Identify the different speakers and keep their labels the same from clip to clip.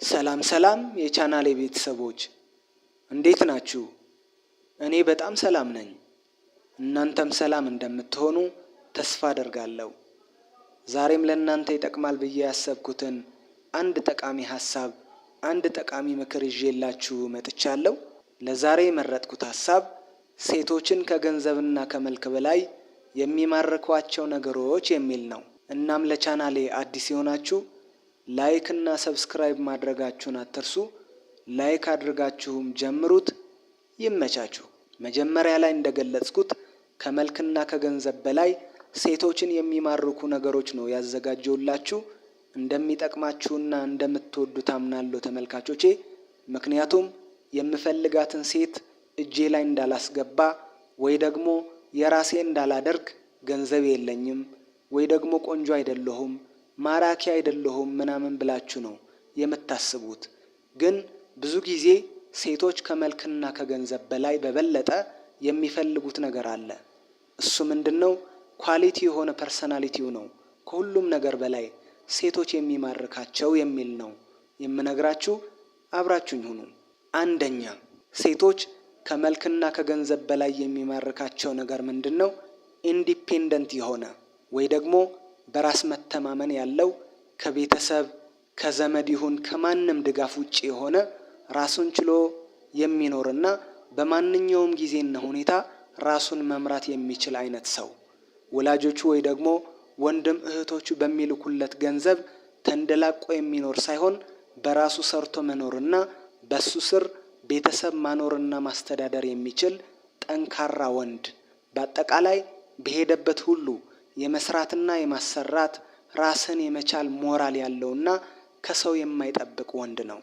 Speaker 1: ሰላም ሰላም የቻናሌ ቤተሰቦች፣ እንዴት ናችሁ? እኔ በጣም ሰላም ነኝ። እናንተም ሰላም እንደምትሆኑ ተስፋ አደርጋለሁ። ዛሬም ለእናንተ ይጠቅማል ብዬ ያሰብኩትን አንድ ጠቃሚ ሀሳብ፣ አንድ ጠቃሚ ምክር ይዤላችሁ መጥቻለሁ። ለዛሬ የመረጥኩት ሀሳብ ሴቶችን ከገንዘብና ከመልክ በላይ የሚማርኳቸው ነገሮች የሚል ነው። እናም ለቻናሌ አዲስ የሆናችሁ like እና subscribe ማድረጋችሁን አትርሱ። Like አድርጋችሁም ጀምሩት። ይመቻችሁ። መጀመሪያ ላይ እንደገለጽኩት ከመልክና ከገንዘብ በላይ ሴቶችን የሚማርኩ ነገሮች ነው ያዘጋጀሁላችሁ። እንደሚጠቅማችሁና እንደምትወዱት አምናለሁ ተመልካቾቼ። ምክንያቱም የምፈልጋትን ሴት እጄ ላይ እንዳላስገባ ወይ ደግሞ የራሴ እንዳላደርግ ገንዘብ የለኝም ወይ ደግሞ ቆንጆ አይደለሁም፣ ማራኪ አይደለሁም ምናምን ብላችሁ ነው የምታስቡት። ግን ብዙ ጊዜ ሴቶች ከመልክና ከገንዘብ በላይ በበለጠ የሚፈልጉት ነገር አለ። እሱ ምንድን ነው? Quality የሆነ personality ው ነው ከሁሉም ነገር በላይ ሴቶች የሚማርካቸው የሚል ነው የምነግራችሁ። አብራችሁኝ ሁኑ። አንደኛ፣ ሴቶች ከመልክና ከገንዘብ በላይ የሚማርካቸው ነገር ምንድን ነው? Independent የሆነ ወይ ደግሞ በራስ መተማመን ያለው፣ ከቤተሰብ፣ ከዘመድ ይሁን ከማንም ድጋፍ ውጭ የሆነ፣ ራሱን ችሎ የሚኖርና በማንኛውም ጊዜና ሁኔታ ራሱን መምራት የሚችል አይነት ሰው፣ ወላጆቹ ወይ ደግሞ ወንድም እህቶቹ በሚልኩለት ገንዘብ ተንደላቆ የሚኖር ሳይሆን በራሱ ሰርቶ መኖርና በሱ ስር ቤተሰብ ማኖርና ማስተዳደር የሚችል ጠንካራ ወንድ፣ በአጠቃላይ በሄደበት ሁሉ የመስራትና የማሰራት፣ ራስን የመቻል ሞራል ያለውና ከሰው የማይጠብቅ ወንድ ነው።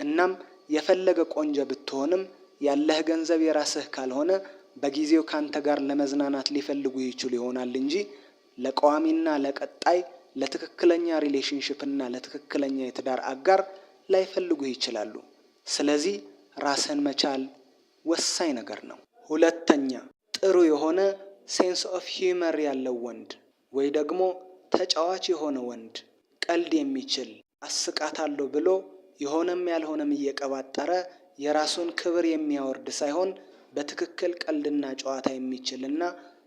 Speaker 1: እናም የፈለገ ቆንጆ ብትሆንም ያለህ ገንዘብ የራስህ ካልሆነ በጊዜው ካንተ ጋር ለመዝናናት ሊፈልጉ ይችሉ ይሆናል እንጂ ለቋሚና ለቀጣይ ለትክክለኛ relationship እና ለትክክለኛ የትዳር አጋር ላይፈልጉ ይችላሉ። ስለዚህ ራስን መቻል ወሳኝ ነገር ነው። ሁለተኛ፣ ጥሩ የሆነ sense of humor ያለው ወንድ ወይ ደግሞ ተጫዋች የሆነ ወንድ፣ ቀልድ የሚችል፣ አስቃታለሁ ብሎ የሆነም ያልሆነም እየቀባጠረ የራሱን ክብር የሚያወርድ ሳይሆን በትክክል ቀልድና ጨዋታ የሚችልና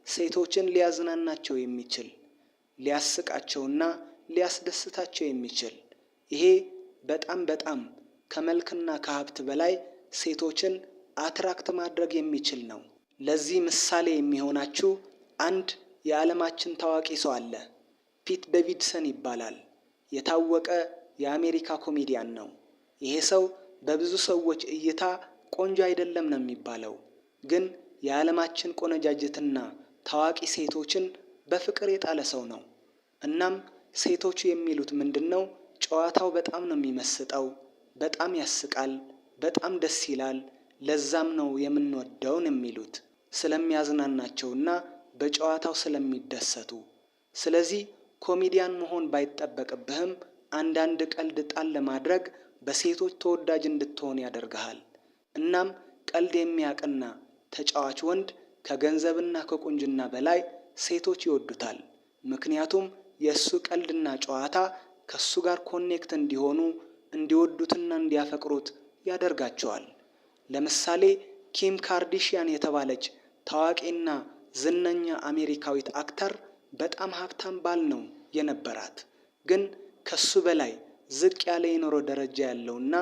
Speaker 1: ሴቶችን ሊያዝናናቸው የሚችል፣ ሊያስቃቸውና ሊያስደስታቸው የሚችል፣ ይሄ በጣም በጣም ከመልክና ከሀብት በላይ ሴቶችን attract ማድረግ የሚችል ነው። ለዚህ ምሳሌ የሚሆናችሁ አንድ የዓለማችን ታዋቂ ሰው አለ። ፒት ዴቪድሰን ይባላል። የታወቀ የአሜሪካ ኮሜዲያን ነው። ይሄ ሰው በብዙ ሰዎች እይታ ቆንጆ አይደለም ነው የሚባለው። ግን የዓለማችን ቆነጃጅትና ታዋቂ ሴቶችን በፍቅር የጣለ ሰው ነው። እናም ሴቶቹ የሚሉት ምንድን ነው? ጨዋታው በጣም ነው የሚመስጠው፣ በጣም ያስቃል፣ በጣም ደስ ይላል፣ ለዛም ነው የምንወደውን የሚሉት፣ ስለሚያዝናናቸውና በጨዋታው ስለሚደሰቱ። ስለዚህ ኮሜዲያን መሆን ባይጠበቅብህም አንዳንድ ቀልድ ጣል ለማድረግ በሴቶች ተወዳጅ እንድትሆን ያደርግሃል። እናም ቀልድ የሚያቅና ተጫዋች ወንድ ከገንዘብና ከቁንጅና በላይ ሴቶች ይወዱታል። ምክንያቱም የእሱ ቀልድና ጨዋታ ከእሱ ጋር connect እንዲሆኑ፣ እንዲወዱትና እንዲያፈቅሩት ያደርጋቸዋል። ለምሳሌ ኪም ካርዲሽያን የተባለች ታዋቂና ዝነኛ አሜሪካዊት actor በጣም ሀብታም ባል ነው የነበራት። ግን ከሱ በላይ ዝቅ ያለ የኑሮ ደረጃ ያለውና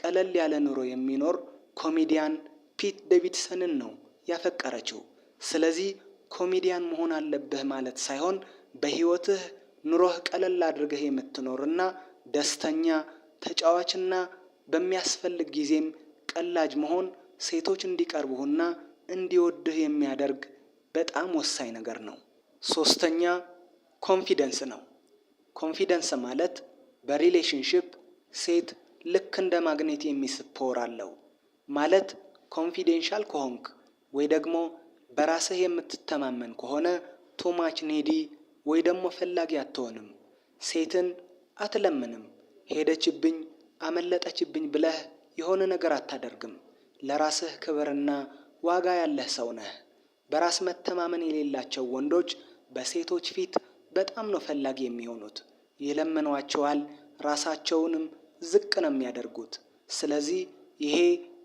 Speaker 1: ቀለል ያለ ኑሮ የሚኖር ኮሜዲያን ፒት ዴቪድሰንን ነው ያፈቀረችው። ስለዚህ ኮሜዲያን መሆን አለብህ ማለት ሳይሆን በህይወትህ ኑሮህ ቀለል አድርገህ የምትኖርና ደስተኛ፣ ተጫዋችና በሚያስፈልግ ጊዜም ቀላጅ መሆን ሴቶች እንዲቀርቡህና እንዲወድህ የሚያደርግ በጣም ወሳኝ ነገር ነው። ሶስተኛ፣ confidence ነው። Confidence ማለት በ relationship ሴት ልክ እንደ ማግኔት የሚስብ power አለው። ማለት confidential ከሆንክ ወይ ደግሞ በራስህ የምትተማመን ከሆነ too much needy ወይ ደግሞ ፈላጊ አትሆንም። ሴትን አትለምንም። ሄደችብኝ፣ አመለጠችብኝ ብለህ የሆነ ነገር አታደርግም። ለራስህ ክብርና ዋጋ ያለህ ሰው ነህ። በራስ መተማመን የሌላቸው ወንዶች በሴቶች ፊት በጣም ነው ፈላጊ የሚሆኑት። ይለምኗቸዋል፣ ራሳቸውንም ዝቅ ነው የሚያደርጉት። ስለዚህ ይሄ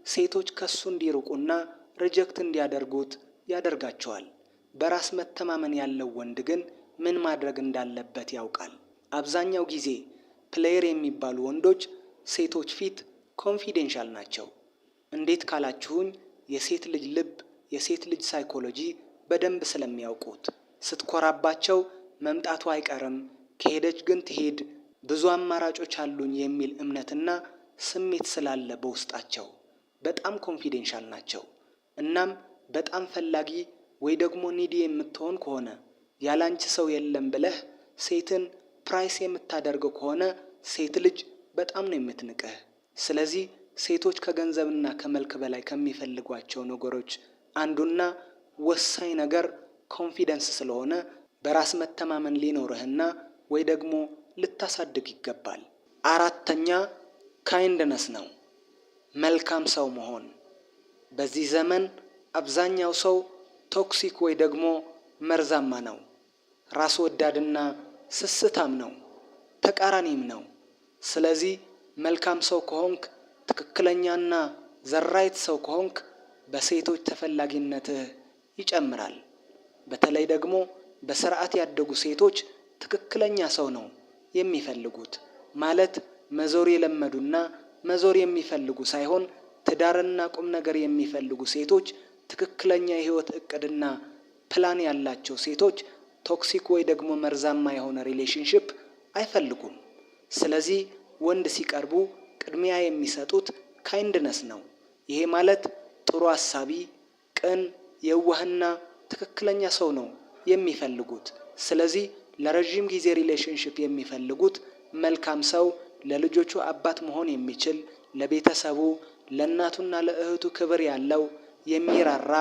Speaker 1: ሴቶች ከሱ እንዲርቁና reject እንዲያደርጉት ያደርጋቸዋል። በራስ መተማመን ያለው ወንድ ግን ምን ማድረግ እንዳለበት ያውቃል። አብዛኛው ጊዜ player የሚባሉ ወንዶች ሴቶች ፊት confidential ናቸው። እንዴት ካላችሁኝ የሴት ልጅ ልብ፣ የሴት ልጅ ሳይኮሎጂ በደንብ ስለሚያውቁት ስትኮራባቸው መምጣቱ አይቀርም፣ ከሄደች ግን ትሄድ፣ ብዙ አማራጮች አሉኝ የሚል እምነትና ስሜት ስላለ በውስጣቸው በጣም confidential ናቸው። እናም በጣም ፈላጊ ወይ ደግሞ needy የምትሆን ከሆነ፣ ያላንቺ ሰው የለም ብለህ ሴትን price የምታደርገው ከሆነ ሴት ልጅ በጣም ነው የምትንቅህ። ስለዚህ ሴቶች ከገንዘብና ከመልክ በላይ ከሚፈልጓቸው ነገሮች አንዱና ወሳኝ ነገር confidence ስለሆነ በራስ መተማመን ሊኖርህና ወይ ደግሞ ልታሳድግ ይገባል። አራተኛ kindness ነው፣ መልካም ሰው መሆን። በዚህ ዘመን አብዛኛው ሰው toxic ወይ ደግሞ መርዛማ ነው። ራስ ወዳድና ስስታም ነው፣ ተቃራኒም ነው። ስለዚህ መልካም ሰው ከሆንክ፣ ትክክለኛና the right ሰው ከሆንክ በሴቶች ተፈላጊነትህ ይጨምራል። በተለይ ደግሞ በስርዓት ያደጉ ሴቶች ትክክለኛ ሰው ነው የሚፈልጉት። ማለት መዞር የለመዱና መዞር የሚፈልጉ ሳይሆን ትዳርና ቁም ነገር የሚፈልጉ ሴቶች፣ ትክክለኛ የህይወት እቅድና ፕላን ያላቸው ሴቶች toxic ወይ ደግሞ መርዛማ የሆነ relationship አይፈልጉም። ስለዚህ ወንድ ሲቀርቡ ቅድሚያ የሚሰጡት kindness ነው። ይሄ ማለት ጥሩ አሳቢ፣ ቅን፣ የዋህና ትክክለኛ ሰው ነው የሚፈልጉት። ስለዚህ ለረዥም ጊዜ relationship የሚፈልጉት መልካም ሰው፣ ለልጆቹ አባት መሆን የሚችል፣ ለቤተሰቡ፣ ለእናቱና ለእህቱ ክብር ያለው፣ የሚራራ፣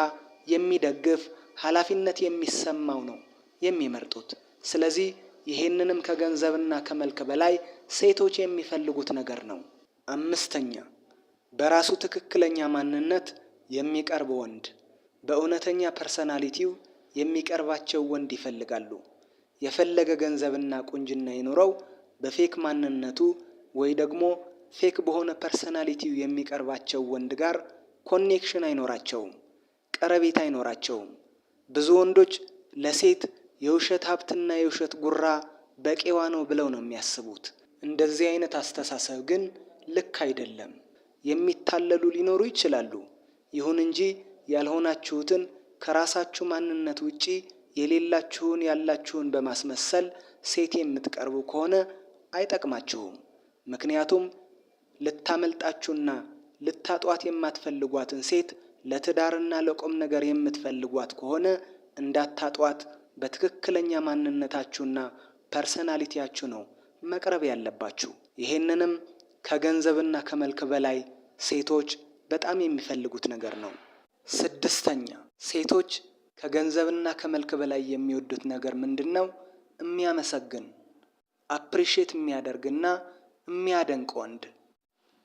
Speaker 1: የሚደግፍ፣ ኃላፊነት የሚሰማው ነው የሚመርጡት። ስለዚህ ይሄንንም ከገንዘብና ከመልክ በላይ ሴቶች የሚፈልጉት ነገር ነው። አምስተኛ፣ በራሱ ትክክለኛ ማንነት የሚቀርብ ወንድ፣ በእውነተኛ personality ው የሚቀርባቸው ወንድ ይፈልጋሉ። የፈለገ ገንዘብና ቁንጅና ይኑረው በ fake ማንነቱ ወይ ደግሞ fake በሆነ personality ው የሚቀርባቸው ወንድ ጋር connection አይኖራቸውም፣ ቀረቤታ አይኖራቸውም። ብዙ ወንዶች ለሴት የውሸት ሀብትና የውሸት ጉራ በቂዋ ነው ብለው ነው የሚያስቡት። እንደዚህ አይነት አስተሳሰብ ግን ልክ አይደለም። የሚታለሉ ሊኖሩ ይችላሉ። ይሁን እንጂ ያልሆናችሁትን፣ ከራሳችሁ ማንነት ውጪ የሌላችሁን ያላችሁን በማስመሰል ሴት የምትቀርቡ ከሆነ አይጠቅማችሁም። ምክንያቱም ልታመልጣችሁና ልታጧት የማትፈልጓትን ሴት ለትዳርና ለቁም ነገር የምትፈልጓት ከሆነ እንዳታጧት በትክክለኛ ማንነታችሁና personality ያችሁ ነው መቅረብ ያለባችሁ። ይሄንንም ከገንዘብና ከመልክ በላይ ሴቶች በጣም የሚፈልጉት ነገር ነው። ስድስተኛ፣ ሴቶች ከገንዘብና ከመልክ በላይ የሚወዱት ነገር ምንድን ነው? የሚያመሰግን፣ appreciate የሚያደርግና የሚያደንቅ ወንድ።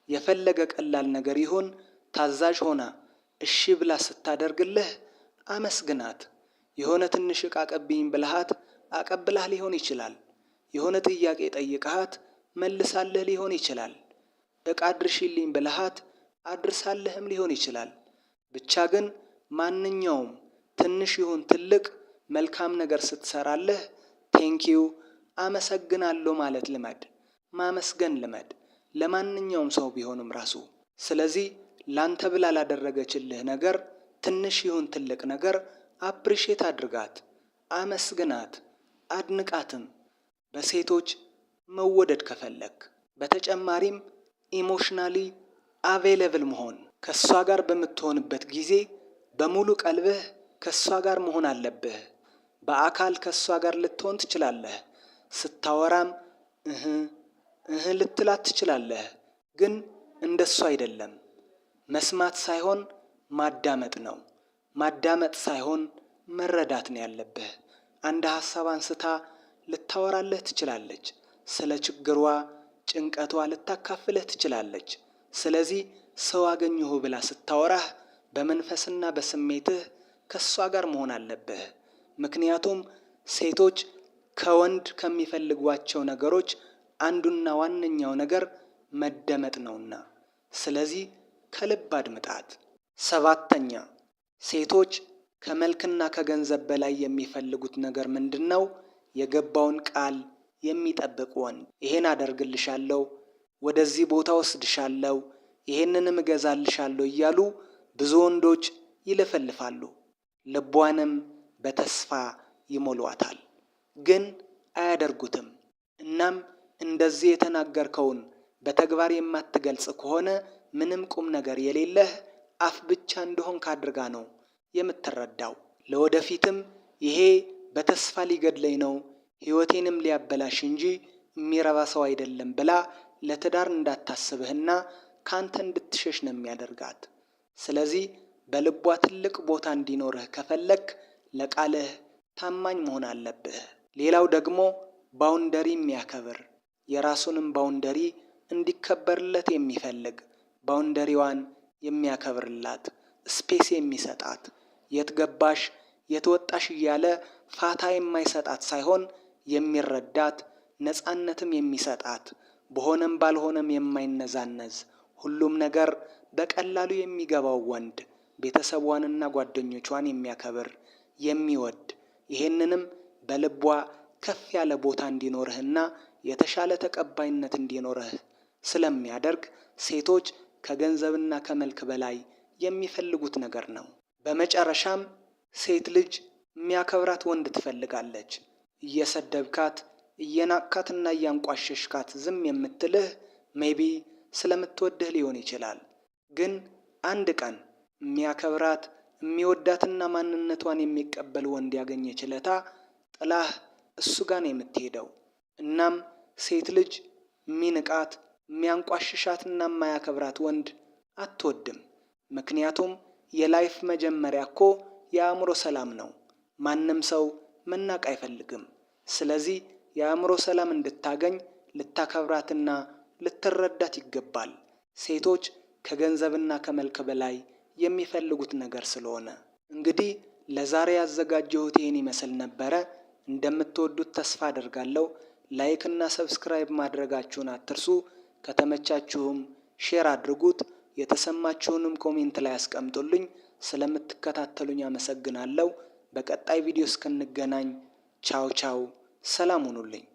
Speaker 1: የፈለገ ቀላል ነገር ይሁን ታዛዥ ሆና እሺ ብላ ስታደርግልህ አመስግናት። የሆነ ትንሽ ዕቃ አቀብይኝ ብልሃት አቀብላህ ሊሆን ይችላል። የሆነ ጥያቄ ጠይቀሃት መልሳልህ ሊሆን ይችላል። ዕቃ አድርሺልኝ ብልሃት አድርሳልህም ሊሆን ይችላል። ብቻ ግን ማንኛውም ትንሽ ይሁን ትልቅ መልካም ነገር ስትሰራልህ thank you፣ አመሰግናለሁ ማለት ልመድ። ማመስገን ልመድ ለማንኛውም ሰው ቢሆንም ራሱ። ስለዚህ ላንተ ብላ ላደረገችልህ ነገር ትንሽ ይሁን ትልቅ ነገር appreciate አድርጋት፣ አመስግናት፣ አድንቃትም በሴቶች መወደድ ከፈለክ። በተጨማሪም emotionally available መሆን፣ ከእሷ ጋር በምትሆንበት ጊዜ በሙሉ ቀልብህ ከእሷ ጋር መሆን አለብህ። በአካል ከእሷ ጋር ልትሆን ትችላለህ። ስታወራም እህ እህ ልትላት ትችላለህ። ግን እንደሱ አይደለም። መስማት ሳይሆን ማዳመጥ ነው። ማዳመጥ ሳይሆን መረዳት ነው ያለብህ። አንድ ሀሳብ አንስታ ልታወራልህ ትችላለች። ስለ ችግሯ፣ ጭንቀቷ ልታካፍልህ ትችላለች። ስለዚህ ሰው አገኘሁ ብላ ስታወራህ በመንፈስና በስሜትህ ከእሷ ጋር መሆን አለብህ። ምክንያቱም ሴቶች ከወንድ ከሚፈልጓቸው ነገሮች አንዱና ዋነኛው ነገር መደመጥ ነውና። ስለዚህ ከልብ አድምጣት። ሰባተኛ፣ ሴቶች ከመልክና ከገንዘብ በላይ የሚፈልጉት ነገር ምንድን ነው? የገባውን ቃል የሚጠብቅ ወንድ። ይሄን አደርግልሻለሁ፣ ወደዚህ ቦታ ወስድሻለሁ፣ ይሄንንም እገዛልሻለሁ እያሉ ብዙ ወንዶች ይለፈልፋሉ። ልቧንም በተስፋ ይሞሏታል፣ ግን አያደርጉትም። እናም እንደዚህ የተናገርከውን በተግባር የማትገልጽ ከሆነ ምንም ቁም ነገር የሌለህ አፍ ብቻ እንደሆንክ አድርጋ ነው የምትረዳው። ለወደፊትም ይሄ በተስፋ ሊገድለኝ ነው፣ ሕይወቴንም ሊያበላሽ እንጂ የሚረባ ሰው አይደለም ብላ ለትዳር እንዳታስብህና ካንተ እንድትሸሽ ነው የሚያደርጋት። ስለዚህ በልቧ ትልቅ ቦታ እንዲኖርህ ከፈለክ ለቃልህ ታማኝ መሆን አለብህ። ሌላው ደግሞ boundary የሚያከብር፣ የራሱንም boundary እንዲከበርለት የሚፈልግ፣ boundary ዋን የሚያከብርላት፣ space የሚሰጣት፣ የት ገባሽ የት ወጣሽ እያለ ፋታ የማይሰጣት ሳይሆን የሚረዳት፣ ነፃነትም የሚሰጣት፣ በሆነም ባልሆነም የማይነዛነዝ፣ ሁሉም ነገር በቀላሉ የሚገባው ወንድ፣ ቤተሰቧንና ጓደኞቿን የሚያከብር፣ የሚወድ፣ ይሄንንም በልቧ ከፍ ያለ ቦታ እንዲኖርህና የተሻለ ተቀባይነት እንዲኖርህ ስለሚያደርግ ሴቶች ከገንዘብና ከመልክ በላይ የሚፈልጉት ነገር ነው። በመጨረሻም ሴት ልጅ የሚያከብራት ወንድ ትፈልጋለች። እየሰደብካት፣ እየናቅካትና እያንቋሸሽካት ዝም የምትልህ maybe ስለምትወድህ ሊሆን ይችላል። ግን አንድ ቀን የሚያከብራት፣ የሚወዳትና ማንነቷን የሚቀበል ወንድ ያገኘች ለታ ጥላህ እሱ ጋር ነው የምትሄደው። እናም ሴት ልጅ የሚንቃት፣ የሚያንቋሽሻትና የማያከብራት ወንድ አትወድም። ምክንያቱም የ life መጀመሪያ እኮ የአእምሮ ሰላም ነው። ማንም ሰው መናቅ አይፈልግም። ስለዚህ የአእምሮ ሰላም እንድታገኝ ልታከብራትና ልትረዳት ይገባል። ሴቶች ከገንዘብና ከመልክ በላይ የሚፈልጉት ነገር ስለሆነ። እንግዲህ ለዛሬ ያዘጋጀሁት ይህን ይመስል ነበረ። እንደምትወዱት ተስፋ አደርጋለሁ። Like እና subscribe ማድረጋችሁን አትርሱ። ከተመቻችሁም share አድርጉት። የተሰማችሁንም comment ላይ አስቀምጡልኝ። ስለምትከታተሉኝ አመሰግናለሁ። በቀጣይ ቪዲዮ እስክንገናኝ ቻው ቻው፣ ሰላም ሁኑልኝ።